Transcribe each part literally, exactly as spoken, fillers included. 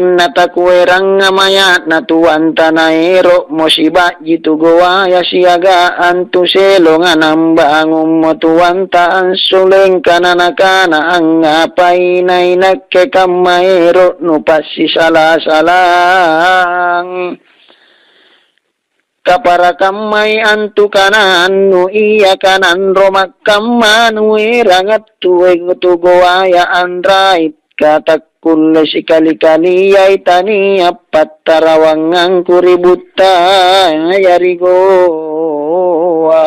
Natakueranga maya'na tuanta naero'mo siba'ji tu goaya siagang antu selonga nambangummo tuanta ansuleng kana nakana angngapai nainakke kamma ero' nupassisala-salang. Kaparakammai antu kanannu ia kananro makkamma nueranga tueng tu goaya anrai, katakkulle sikali-kaliai tania pattarawangangku ri buttaya ri goa.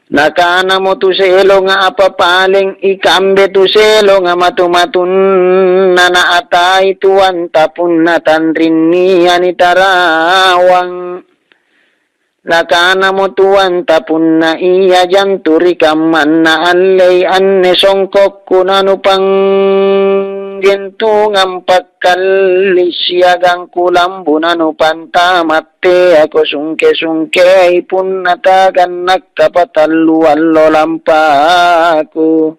Nakanamo tu selonga, "Apa paleng ikambe tu selonga matu-matunna naatai tuanta punna tanrinnia nitarawang?" Nakanamo tuanta, "Punna ia jantu ri kammanna allei anne songkokku nanupanggentungang pakkalli siagang kulambu nanupantama' teako sungke-sungkei punna tagannakkapa tallu allo lampaku.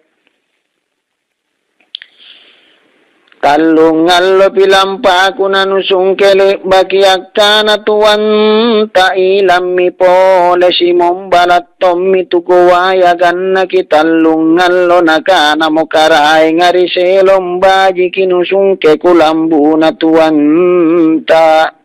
Tallungallopi lampaku nanusungke le'baki akkana tuanta ilammi pole, simombala' tommi tu goaya gannaki tallungallo." Nakanamo karaenga ri selong, "Bajiki nusungke kulambuna tuanta."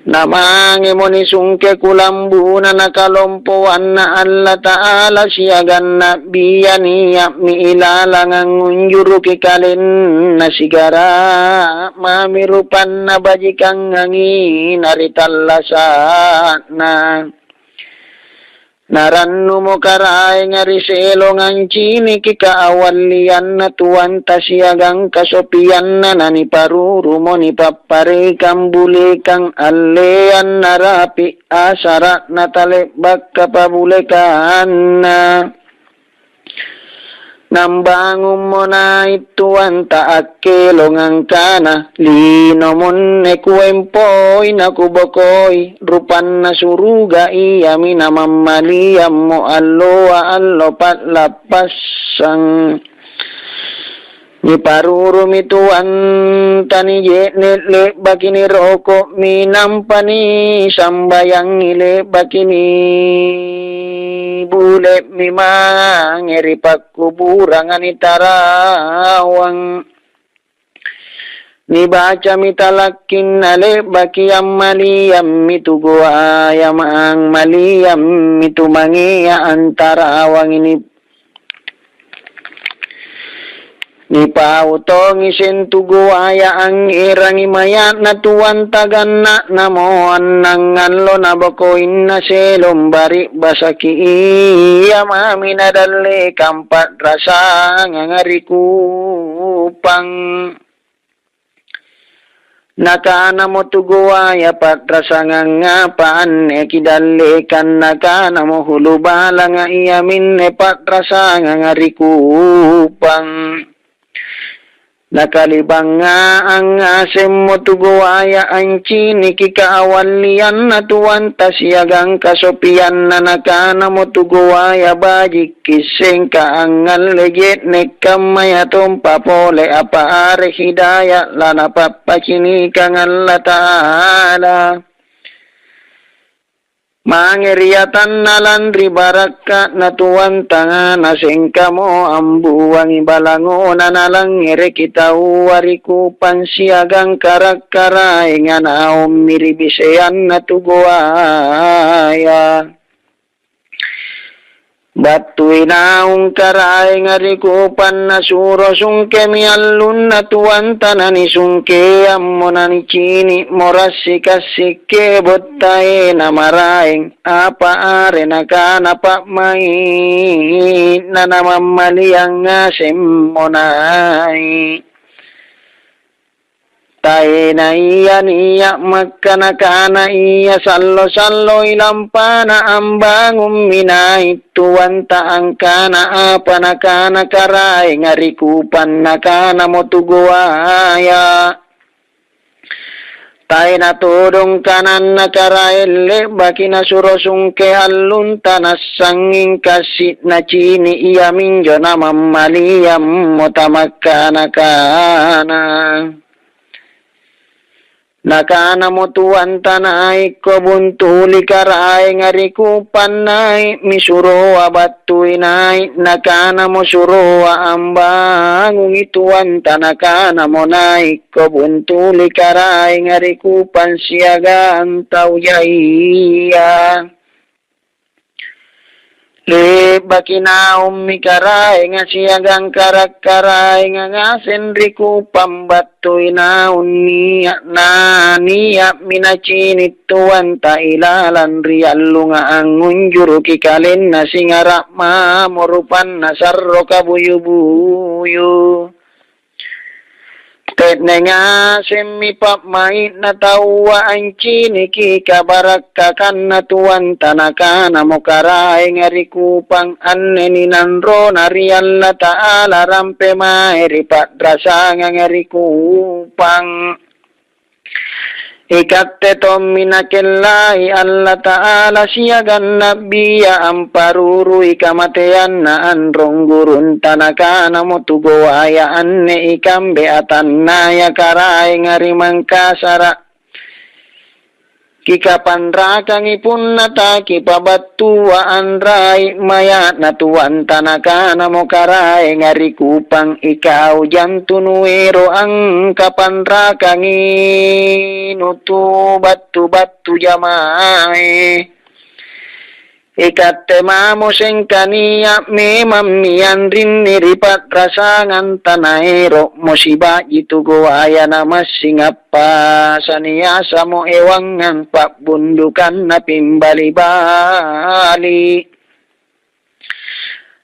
Namangemo nisungke kulambuna nakalompoanna Allata'ala siagang na'bia, nia'mi ilalang angngunjuruki kalenna sigara' mami rupanna bajikangangi na ri tallasa'na. Narannumo karaenga ri selong anciniki kaawallianna tuanta siagang kasopianna, naniparurumo nipapparekang bulekang alleang narapi' asara' natale'bakka pabulekanna. Nambangummo nai' tuanta akkelong angkana, "Lino munne kuempoi nakubokoi, rupanna suruga iami namammaliammo alloa allo pa'lappassang." Niparurumi tuanta nije'ne' le'baki niroko'mi, nampa nisambayangi le'baki nibule'mi mange ri pakkuburanga nitarawang. Nibacami talakkinna le'baki ammaliammi tu goaya, ammaliammi tu mangea antarawangi ni-, nipau tongi sentu goaya angngerangi maya'na tuanta ganna'namo annangallo nabokoinna selong bari'basaki ia mami nadallekang pa'rasanganga ri Kupang. Nakanamo tu goaya, "Pa'rasangangngapa anne kidallekang?" Nakanamo hulubalanga, "Iaminne pa'rasanganga ri Kupang." Nakalibangngaang ngasemmo tu goaya anciniki kaawallianna tuanta siagang kasopianna. Nakanamo tu goaya, "Baji'." Kissengka angngalle je'ne' kammaya tompa pole apa are hidaya' lanapappacinikang Allata'ala. Mange ri atanna lanri barakka'na tuantanga nasengkamo ambuangi balangona nalangngereki taua ri Kupang siagang kara'-karaenga naummi ri biseanna tu goaya. Battui naung karaenga ri Kupang nasuro sungkemi allunna tuanta, nanisungkeammo nanicini'mo rassika-sikke bottaena maraeng, apa are nakana pa'mai'na namammaliang ngasemmo nai'. Taena ia nia' makka nakana ia sallo-salloi lampana ambangummi nai' tuanta angkana apa nakana karaenga ri Kupang. Nakanamo tu goaya, Taena todong kananna Karaeng le'baki nasuro sungke allunta nassangnging kassi'na cini', iaminjo namammaliammo tamakkana-kana. Nakanamo tuanta, "Naikko buntuli Karaenga ri kupang, nai'mi suroa battui nai'." Nakanamo suroa, "Ambangungi tuanta." Nakanamo, "Naikko buntuli Karaenga ri kupang siagang tau jaia." Le'baki naummi Karaenga siagang kara-karaenga ngaseng ri kupang battui naung nia'. Na nia'mi nacini' tuanta ilalang ri allunga angngunjuruki kalenna, singara' mamo rupanna sarro kabuyu-buyu. Te'ne ngasemmi pa'mai'na taua anciniki kabarakkakanna tuanta. Nakanamo Karaenga ri kupang, "Anne ninanrona ri Allata'ala, rampe mae ri pa'rasanganga ri kupang. Ikatte tommi Nakellai Allata'ala siagang Na'bia amparurui kamateanna anrong gurunta." Nakanamo tu Goaya, "Anne ikambe atannaya Karaenga ri Mangkasara'. Kikapanrakangi punna takipabattua anrai' maya'na tuanta." Nakanamo Karaenga ri kupang, "Ikau jantu nuero' angkapanrakangi nutu battu-battu jamae. Ikatte mamo sengkania' memammi anrinni ri pa'rasangang tanaero'mo siba'ji tu Goaya namassing appasa niasamo ewangang pa'bundukanna pimbali-bali."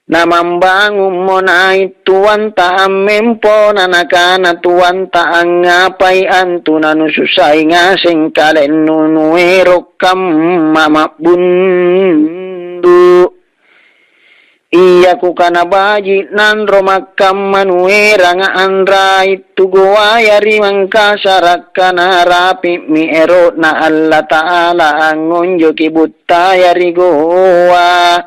Namambangummo nai' tuanta ammempo, na nakana tuanta, "Angngapai antu nanususai ngaseng kalennu nuero' kamma ma'bundu'? Iya kukana baji' nanro makkamma nueranga anrai' tu Goaya ri Mangkasara', kana rapi'mi ero'Na Allata'ala angngonjoki buttaya ri Goa."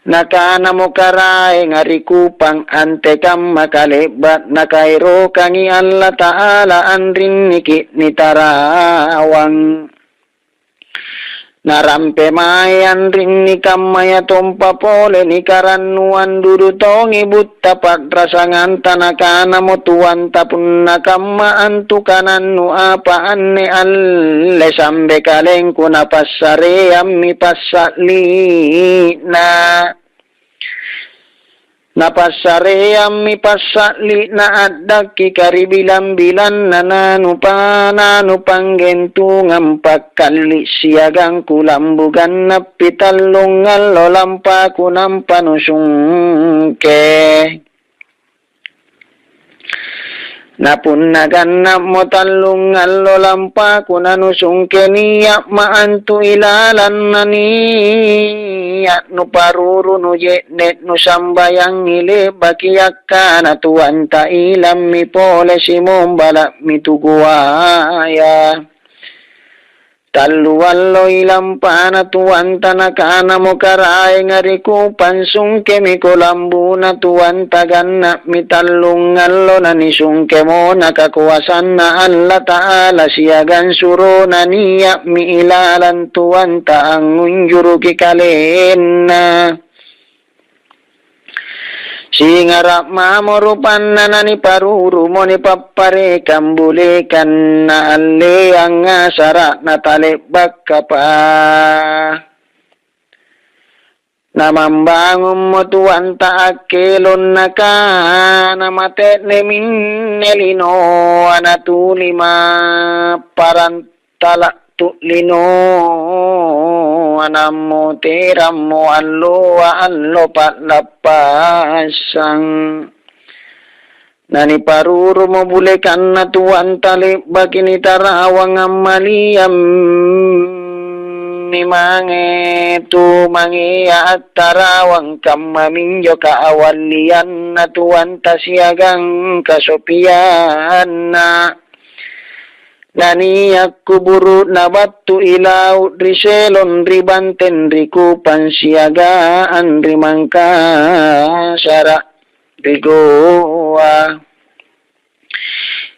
Nakanamo Karaenga ri kupang, "Antekamma kale'ba' Nakaerokangi Allata'ala anrinniki' nitarawang. Narampe mae anrinni kammaya tompa pole nikarannuang dudu tongi butta pa'rasanganta." Nakanamo tuanta, "Punna kamma antu kanannu apa anne alle sambe kalengku napassareammi passa'li'na." Napassareammi passa'li'na a'dakkika ri bilang-bilanna nanupa-, nanupanggentungang pakkalli' siagang kulambu gannappi tallung allo lampaku nampa nusungke. Na punna ganna'mo tallung allo lampaku nanusungke, nia'ma antu ilalang na nia' nuparuru nuje'ne' nusambayangi le'baki akkana tuanta, ilammi pole simombala'mi tu Goaya. Tallu alloi lampana tuanta nakanamo Karaenga ri kupang, sungkemiko lambuna tuanta, ganna'mi tallung allo nanisungkemo nakakoasanna Allata'ala siagang surona, nia'mi ilalang tuanta angngunjuruki kalenna. Singara' mamo rupanna naniparurumo nipapparekang bulekang naalleang ngasara' natale'bakkapa. Namambangummo tuanta akkelong nakana, "Mate'ne minne linoa natuli mapparang tala'tu' linoa, nammoterammo alloa allo pa'lappassang." Naniparurumo bulekanna tuanta le'baki nitarawang ammaliammi mange tu mangea attarawang, kammaminjo kaawallianna tuanta siagang kasopianna. Nania' kuburu'na battu i Lau', ri Selong, ri Banteng, ri Kupang, siagang ri Mangkasara', ri Goa.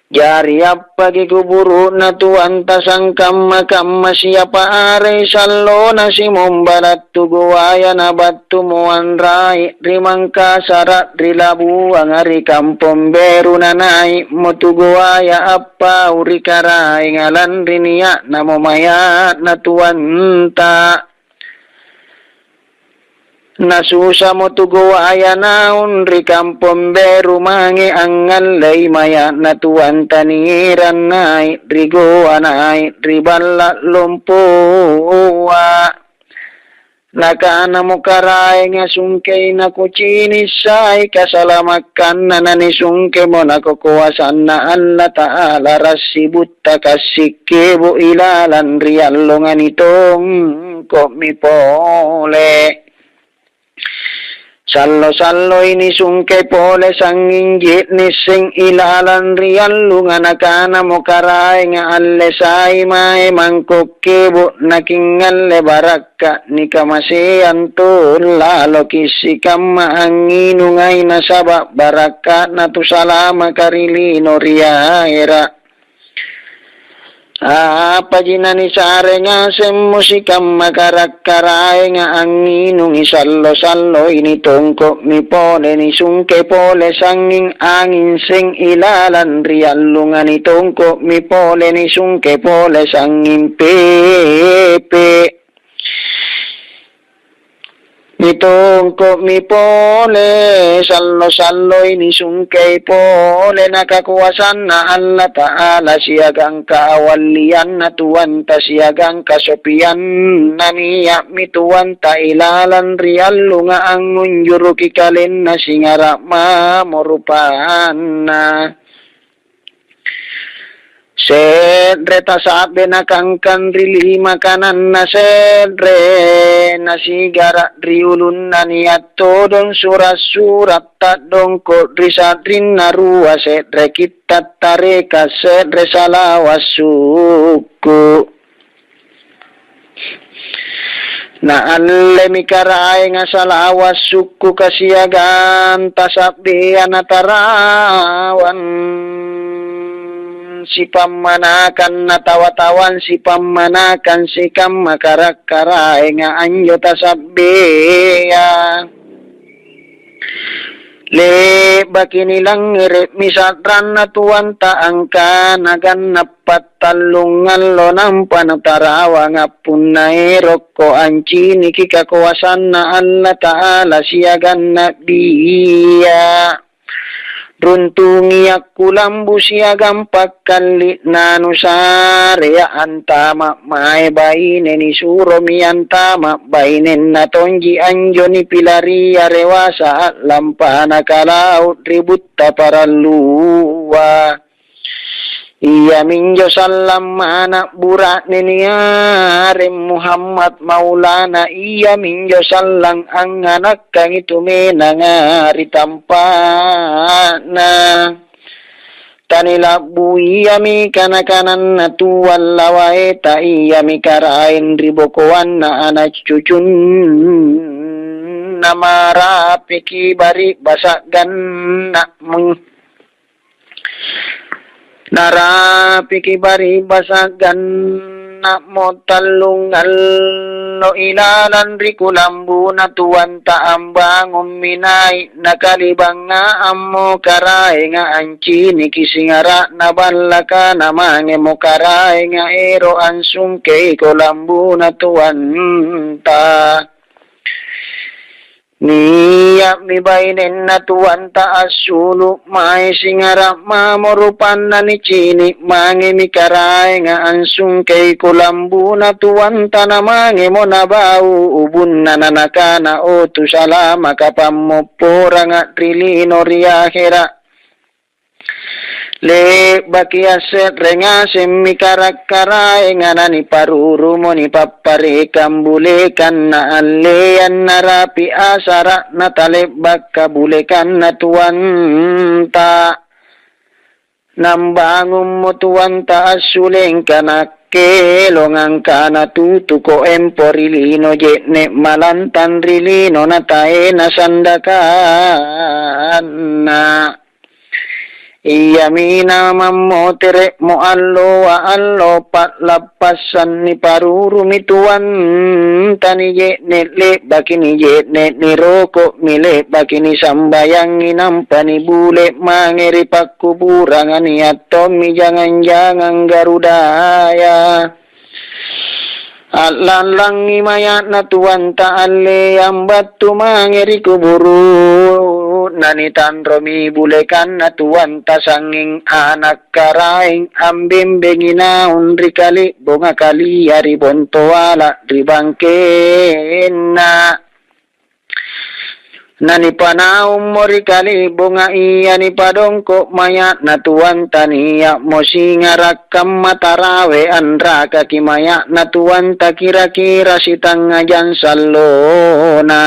Jari appaki kuburu'na tuanta sangkamma-kamma siapa arei sallona Simon Balattu Goaya, na battumo anrai' ri Mangkasara', ri Labuanga, ri Kampong Beru, nanai'mo tu Goaya appau ri Karaenga lanri nia'namo maya'na tuanta. Nasusamo tu Goaya naung ri Kampong Beru mange angngallei maya'na tuanta nierang nai' ri Goa, nai' ri Balla' Lompoa. Nakanamo Karaenga, "Sungkei nakucini' sai kasalamakkanna nanisungkemo nakokoasanna Allata'ala, rassibutta kassikkebo' ilalang ri allonga nitongko'mi pole." Sallo-salloi nisungke pole sangnging je'ne' seng ilalang ri allunga, nakanamo Karaenga, "Alle sai mae mangko' kebo' nakingngalle barakka' nikamaseang tong laloki' sikamma angnginungai nasaba' barakka'na tusalamaka ri lino ri ahera'." Apaji nanisare ngasemmo sikamma karak-karaenga angnginungi sallo-salloi, nitongko'mi pole, nisungke pole sangnging anging seng ilalang ri allunga, nitongko'mi pole, nisungke pole sangnging pepe'. Nitongko'mi pole, sallo-salloi nisungkei pole, na kakoasanNa Allata'ala siagang kaawallianNa Tuanta siagang kasopianNa nia'mi Tuanta ilalang ri allunga angngunjuruki KalenNa singara' mamo rupanNa. Se're tasa'be nakangkang ri lima kananna se're, nasigara' ri ulunna nia' todong sura'-sura' ta'dongko' ri sa'rinna rua, se're kitta' tareka', se're salawa' sukku'. Naallemi Karaenga salawa' sukkuka siagang tasa'bea natarawang sipammanakang, natawa-tawang sipammanakang sikamma karak-karaenga anjo tasa'bea. Le'baki nilangngere'mi sa'ranna Tuanta angkana ganna' pattallung allo nampa natarawanga' punna erokko anciniki kakoasanNa Allata'ala siagang na'bia. Runtungi akkulambu siagang pakkalli'na nusarea antama' mae baine, nisuromi antama' bainenna tonji anjo nipilaria rewasa a'lampana kalau' ri butta parallua. Iaminjo sallang mana' bura'ne niareng Muhammad Maulana, iaminjo sallang angnganakkangi tumenanga ri tampa'na. Tanila'bu iami kana-kananna tuallawaeta, iami Karaeng ri bokoanna ana' cucunna, marapiki bari'basa' ganna'mo. Narapiki bari'basa' ganna'mo tallung allo ilalang ri kulambuna Tuanta, ambangummi nai' nakalibangngaammo Karaenga anciniki singara'na ballaka, namangemo Karaenga ero' ansungkei kulambuna Tuanta. Nia'mi bainenna Tuanta assulu' mae singara' mamo rupanna nicini', mangemi Karaenga ansungkei kulambuna Tuanta, namangemo nabau ubunna nanakana, "O Tusalamaka pammopporanga' ri lino ri ahera'." Le'baki asse're ngasemmi karak-karaenga naniparurumo nipapparekang bulekang naalleang narapi' asara' natale'baka bulekanna Tuanta. Nambangummo tuanta assuleng kana kelong angkana tutuko empo ri lino je'ne' malantang ri lino nataena sandakanna. Iami namammotere'mo alloa allo pa'lappassanni parurumi tuanta nije'ne' le'baki nije'ne' niroko'mi le'baki nisambayangi nampa nibule' mange ri pakkuburanga nia' tommi jangang-jangang garudaya. A'lallangngi maya'na tuanta alleang battu mange ri kuburu', nanitanromi bulekanna tuanta sangnging ana' karaeng ambembengi naung ri kali'bonga kalia ri bontoala' ri bangkenna. Nanipanaummo ri kali'bonga ia nipadongko' maya'na tuanta nia'mo singara' kamma tarawe anrakaki maya'na tuanta kira-kira sitangngajang sallona.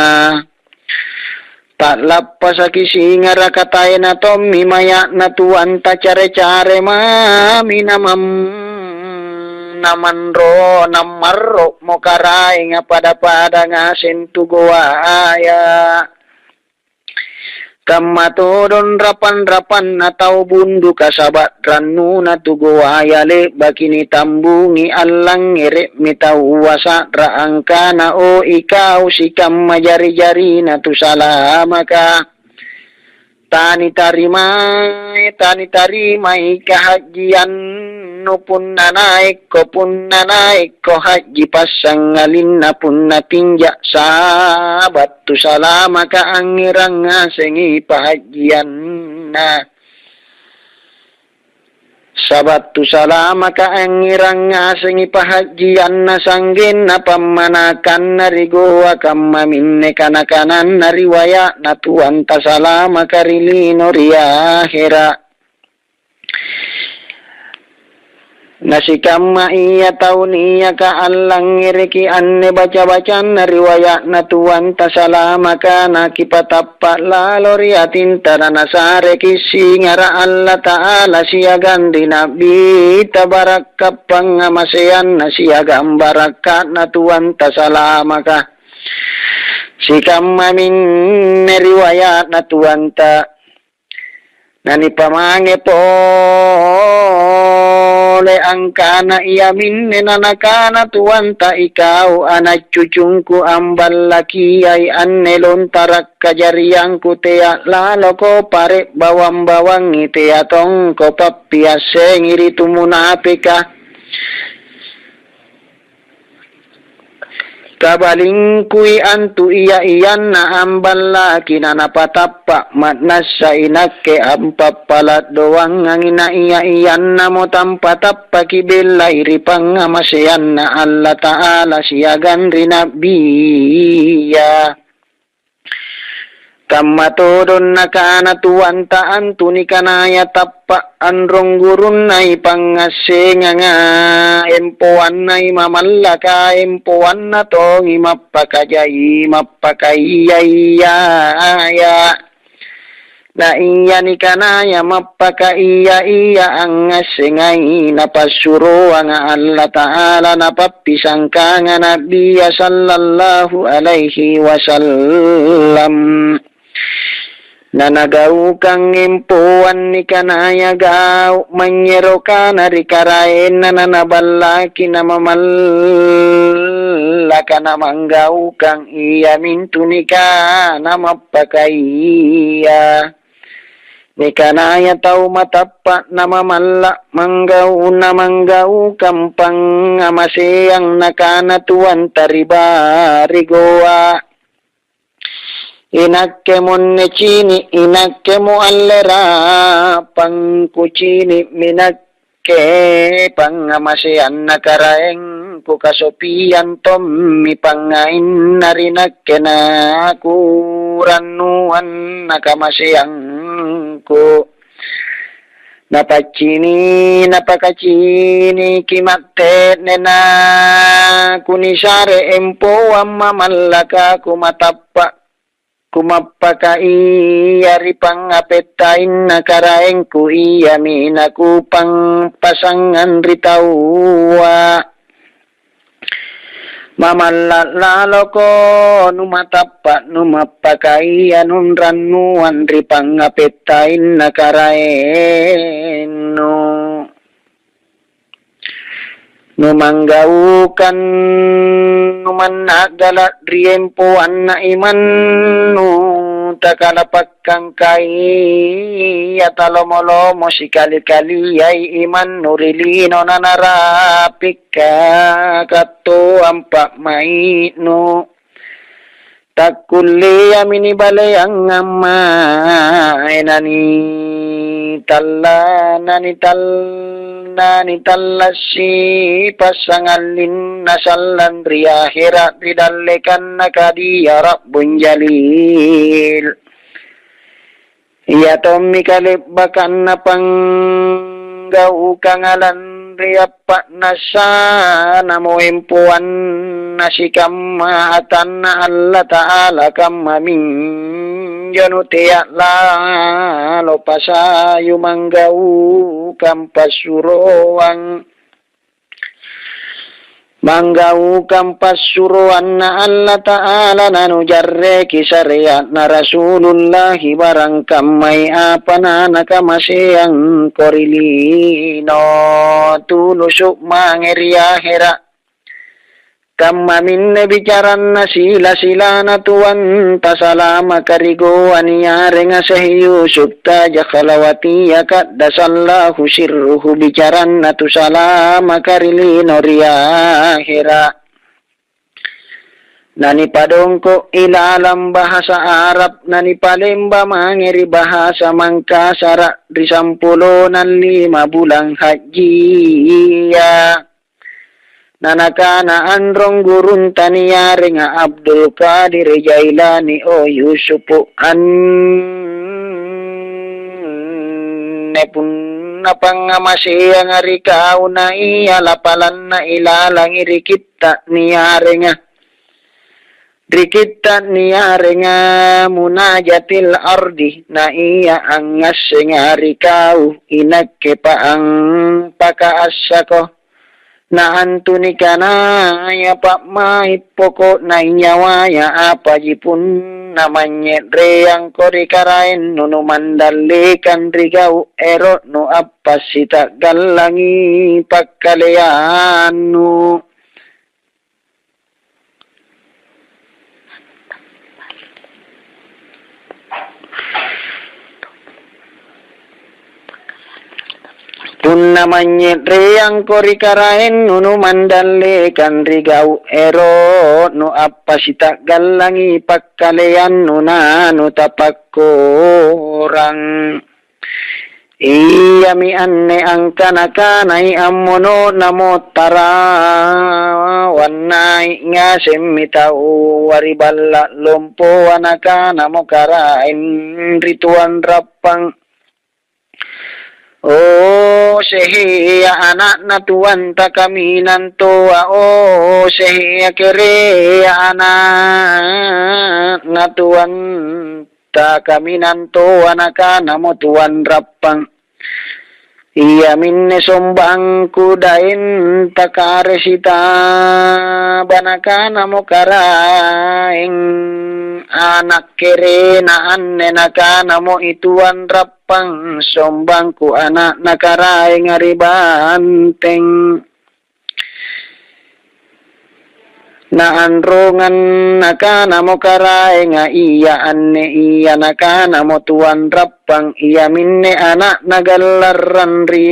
Ta'lappasaki singara' kataena tommi maya'na tuanta care-care mami namam-, namanro nammarro'mo karaenga pada-pada ngaseng tugoaya. Kamma todong rapang-rapanna tau bunduka saba' rannuna tugoaya le'baki nitambungi allangngere'mi taua sa'ra angkana, "O ikau sikamma jari-jarina tusalamaka, tanitarimai, tanitarimai kaha'jiannu punna naikko, punna naikko ha'ji passangalinna punna tinja' saba'." Tusalamaka angngerang ngasengi paha'jianna. Saba' tusalamaka angngerang ngasengi paha'jianna sanggenna pammanakanna ri goa kammaminne kana-kananna ri waya'na tuanta salamaka ri lino ri ahera'. Nasikamma ia tau niaka allangngereki anne baca-bacanna riwaya'na Tuanta Salamaka, nakipatappa' lalo ri atinta, nanasareki singara' Allata'ala siagang ri Na'bita, barakka' pangngamaseanna siagang barakka'na Tuanta Salamaka. Sikamma minne riwaya'na Tuanta. Nanipamange pole angkana iaminne nanakana Tuanta, "Ikau ana' cucungku, amballakiai anne lontara' kajariangku, tea' laloko pare' bawang-bawangi, tea' tongko pappiassengi ri tu munapeka." Kabalingkui antu ia-ianna amballaki nanapatappa', ma'nassa inakke ampappala' doangangi na ia-iannamo tampatappaki bellai ri pangngamaseanNa Allata'ala siagang ri Na'bia. Kamma todong nakana Tuanta antu nikanaya tappa' anrong gurunnai pangngassenganga, empoannai mamallaka, empoanna tongi mappakajai, mappakaia-iaya. Na ia nikanaya mappakaia-ia angngassengai napassuroanga Allata'ala, napappisangkanga Na'bia sallallahu alaihi wasallam. Nanagaukang empoang nikanaya gau' manynyerokana ri Karaenna, nanaballaki namamallaka namanggaukang iamintu nikana mappakaia. Nikanaya tau matappa' namamalla' manggau-, namanggaukang pangngamaseang, nakana Tuanta ri barigoa, "Inakke monne cini', inakke muallera, pangkucini'mi nakke pangngamaseanna Karaengku, kasopiang tommi pangngainna ri nakke nakurannuanna kamaseangku." Napaccini-, napakaciniki matte'ne, nakunisare empoang mamallaka kumatappa'. kumappakaia ri pangngapettainna karaengku, iami nakupang pasangang ri taua. Mamalla' laloko numatappa', numappakaia nunrannuang ri pangngapettainna karaennu. Numanggaukang numanna'gala' ri empoanna imannu, takalapakkang kaia talomo-lomo sikali-kaliai imannu ri lino nanarapikka kattoang pa'mai'nu. Takkulleami nibaleang ammae nanitalla, nanital-, nanitallassi passangallinna sallang ri ahera' ri dallekanna kadia Rabbun Jalil. Ia tommi kale'bakang napanggaukanga lanri appa'nassanamo empoanna sikamma atanNa Allata'ala, kammaminjo nutea' lalo pasayu manggaukang passuroang. Manggaukang passuroanNa Allata'ala, nanujarreki sarea'na Rasulullahi barang kammai apa nanakamaseangko ri lino tulusu' mange ri ahera'. Kammaminne bicaranna sila-silana tuanta salamaka ri goa niarenga Syekh Yusuf Taja Khalawatiyya Qaddasallahu sirruhu, bicaranna tu salamaka ri lino ri ahera'. Nanipadongko' ilalang bahasa Arab, nanipalemba mange ri bahasa Mangkasara' ri sampulona lima bulang hajjia. Na nakana anrong gurunta niarenga Abdul Qadir Jailani, "O Yusufu, anne punna pangngamaseanga ri kau, na ia lapalanna ilalangi ri kitta' niarenga, ri kitta' niarenga Munajatil Ardi, na ia angngassenga ri kau, inakke paang pakaassako." Na antu nikanaya pa'mai' poko'na nyawaya, apaji punna manynye'reangko ri Karaennu numandallekang ri gau' ero'nu appassita'gallangi pakkaleannu. Punna manynye'reangko ri Karaennu numandallekang ri gau' ero'nu, appasita'gallangi pakkaleannu nanutapakkorang. Iami anne angkana-kanai ammono'na mottara, wannai ngasemmi taua ri balla' lompoa, nakanamo Karaeng ri tuanrappang, "O Sehea ana'na tuanta kaminang toa, o Sehea kerea ana'na tuan." Ta kaminang toa, nakanamo tuanrappang, "Iaminne sombangku daenta kare sitaba." Nakanamo Karaeng, "Ana' kerena anne." Nakanamo i tuanrappang, "Sombangku ana'na Karaenga ri Banteng." Naanrongang nakanamo Karaenga, "Ia anne ia." Nakanamo tuanrappang, "Iaminne ana'na gallarrang ri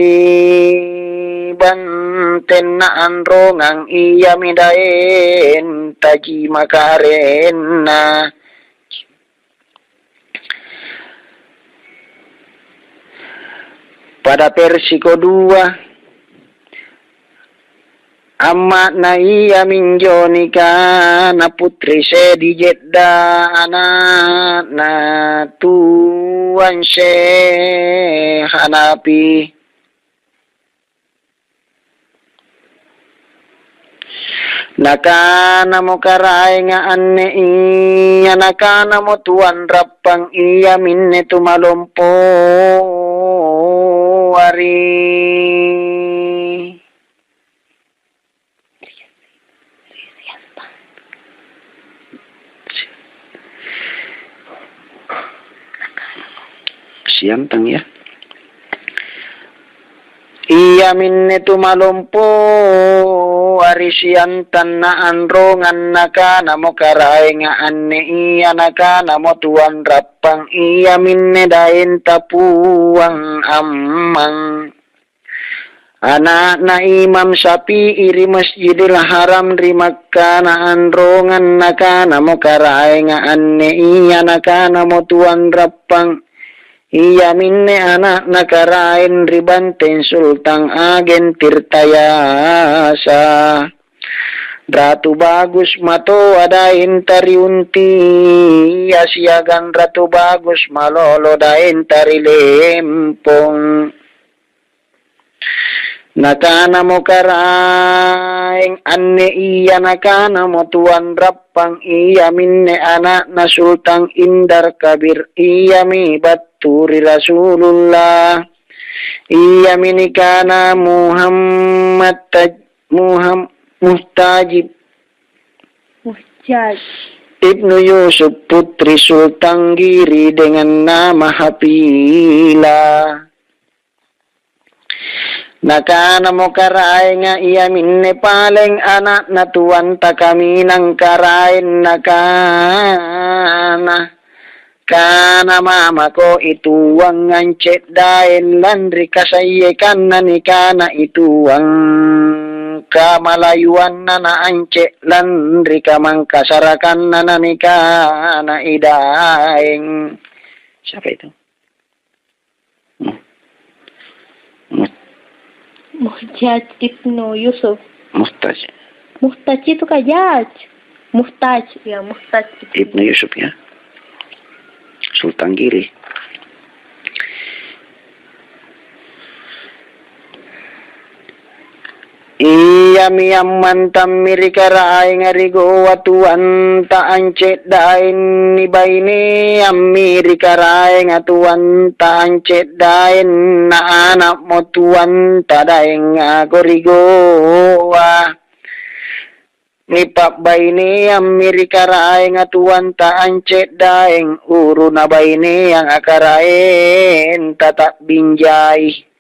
Banteng." Naanrongang iami daentaji makarenna. Pada persiko dua, amma'na iaminjo nikana Putri Sedi Jedda, ana'na Tuan Syekh Hanafi. Nakanamo karaenga anne ia, nakanamo tuanrappang iaminne tumalompo ari. Siantang ya. Iaminne tumalompo ari siantang naanrongang, nakanamo karaenga anne ia, nakanamo tuanrappang iaminne daenta Puang Ammang. Ana'na Imam Syafi'i ri Masjidil Haram ri Makkah naanrongang, nakanamo karaenga anne ia, nakanamo tuanrappang iaminne ana'na karaeng ri Banteng Sultan Ageng Tirtayasa. Ratu Bagus Matoa daenta ri Untia siagang Ratu Bagus Malolo daenta ri Lempong. Nakanamo karaeng anne ia, nakanamo tuanrappang iaminne ana'na Sultan Indar Kabir, iami battu ri Rasulullah. Iami nikana Muhammad Taj-, Muham-, Muhtajib Muhjaj. Ibnu Yusuf, putri Sultan Giri dengan nama Hafila. Nakanamo karaenga iaminne paleng ana'na tuanta kaminang karaeng, nakana, "Kana mamako ituang ance daeng lanri kasayyekanna nikana ituang, kamalayuanna na ance lanri kamangkasarakanna nanikana idaeng." Siapa itu? Mu-, mu-, Muhjaj Ibnu Yusuf. Muhtaj. Muhtaj itu Kajaj. Muhtaj, ya, Muhtaj itu. Ibnu Yusuf, ya. Sultan Giri. Iami ammantammi ri Karaenga ri Goa tuanta ance'daeng, nibaineammi ri Karaenga tuanta ance'daeng, na ana'mo tuanta daenga ko ri Goa. Nipa'baineammi ri Karaenga tuanta ance'daeng, uru nabaineanga karaenta ta'binjai.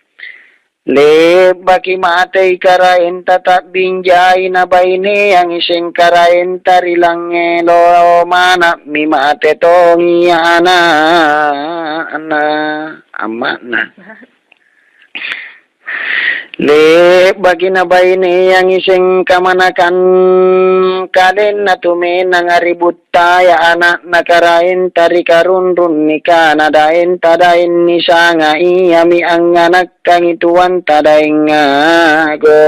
Le'baki matei karaenta ta'binjai, nabaineangi seng karaenta ri langngelo, mana'mi mate tongi ana'na, amma'na. Le'baki nabaineangi seng kamanakan kalenna tumenanga ri buttaya ana'na karaenta ri karunrung, nikana daenta daeng nisanga iami angnganakkangi tuanta daengago.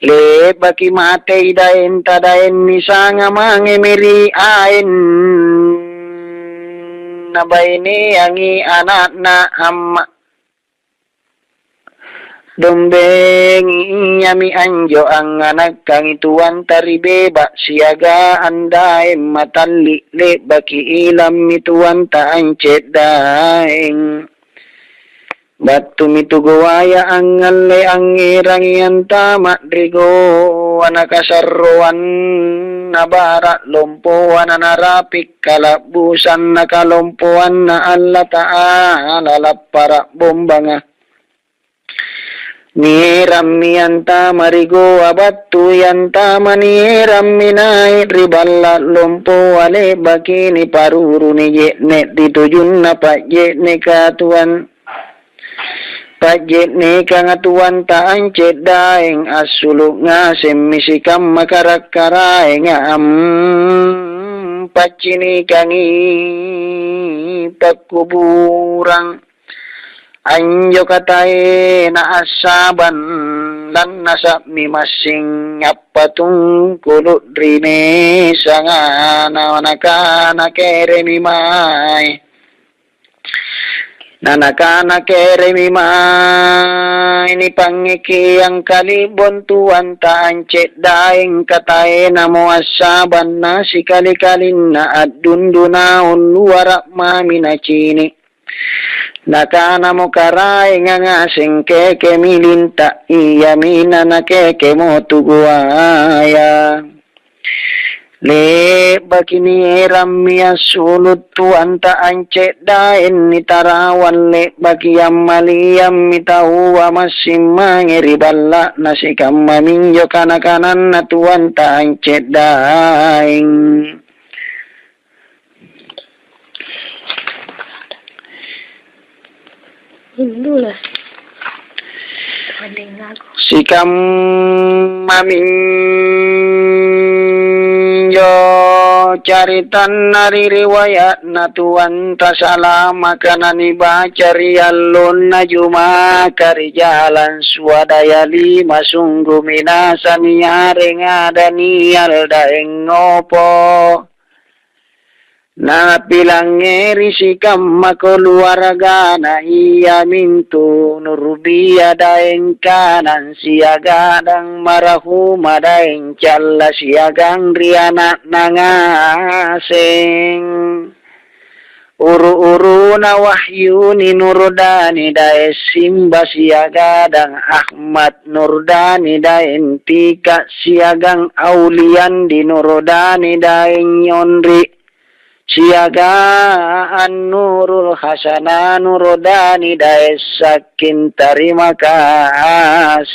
Le'baki matei daenta daeng nisanga mangemi ri aeng, nabaineangi ana'na amma-, Dombengi iami anjo angnganakkangi tuanta ri beba siagang daeng matalli', le'baki ilammi tuanta ance'daeng. Battumi tu Goaya angngalle angngerangi antama' ri Goa, nakasarroanna bara' lompoa nanarapi' kala'busang nakalompoanna Allata'ala lappara' bombanga. Nierammi antama' ri Goa, battui antama' nierammi nai' ri balla' lompoa, le'baki niparuru nije'ne' ri tujunna pa'je'neka tuan-, pa'je'nekanga tuanta ance'daeng, assulu' ngasemmi sikamma kara'-karaenga ampaccinikangi pakkuburang. Anjo kataena assabang lannasa'mi massing appatungkulu' ri mesanga, na-, nakana keremi mae. Na nakana, "Keremi mae nipangngekeang kali'bong tuanta ance'daeng, kataenamo assabanna sikali-kalinna a'dundu naung luara' mami nacini'." Nakanamo karaenga ngaseng, "Kekemi linta', iaminna nakekemo tugoaya." Le'baki nierammi assulu' tuanta ance'daeng, nitarawang le'baki ammaliammi taua massing mange ri balla'na sikamma minjo kana-kananna tuanta ance'daeng. Induna. Sikamma minjo caritanna ri riwaya'na tuanta salamaka nanibaca ri allonna Jumaka ri jalang Swadaya lima, sunggu minasami areng ada nial daeng ngopo. Napilangngeri sikamma koluaragana, iamintu Nurbia daeng kanang siagang Marahuma daeng calla siagang ri ana'na ngaseng. Uru-uruna Wahyuni Nurdani daeng Simba siagang Ahmad Nurdani daeng Tika siagang Auliandi Nurdani daeng Nyonri. Siagang Nurul Hasana Nurdani daeng Sakking. Tarima kasih.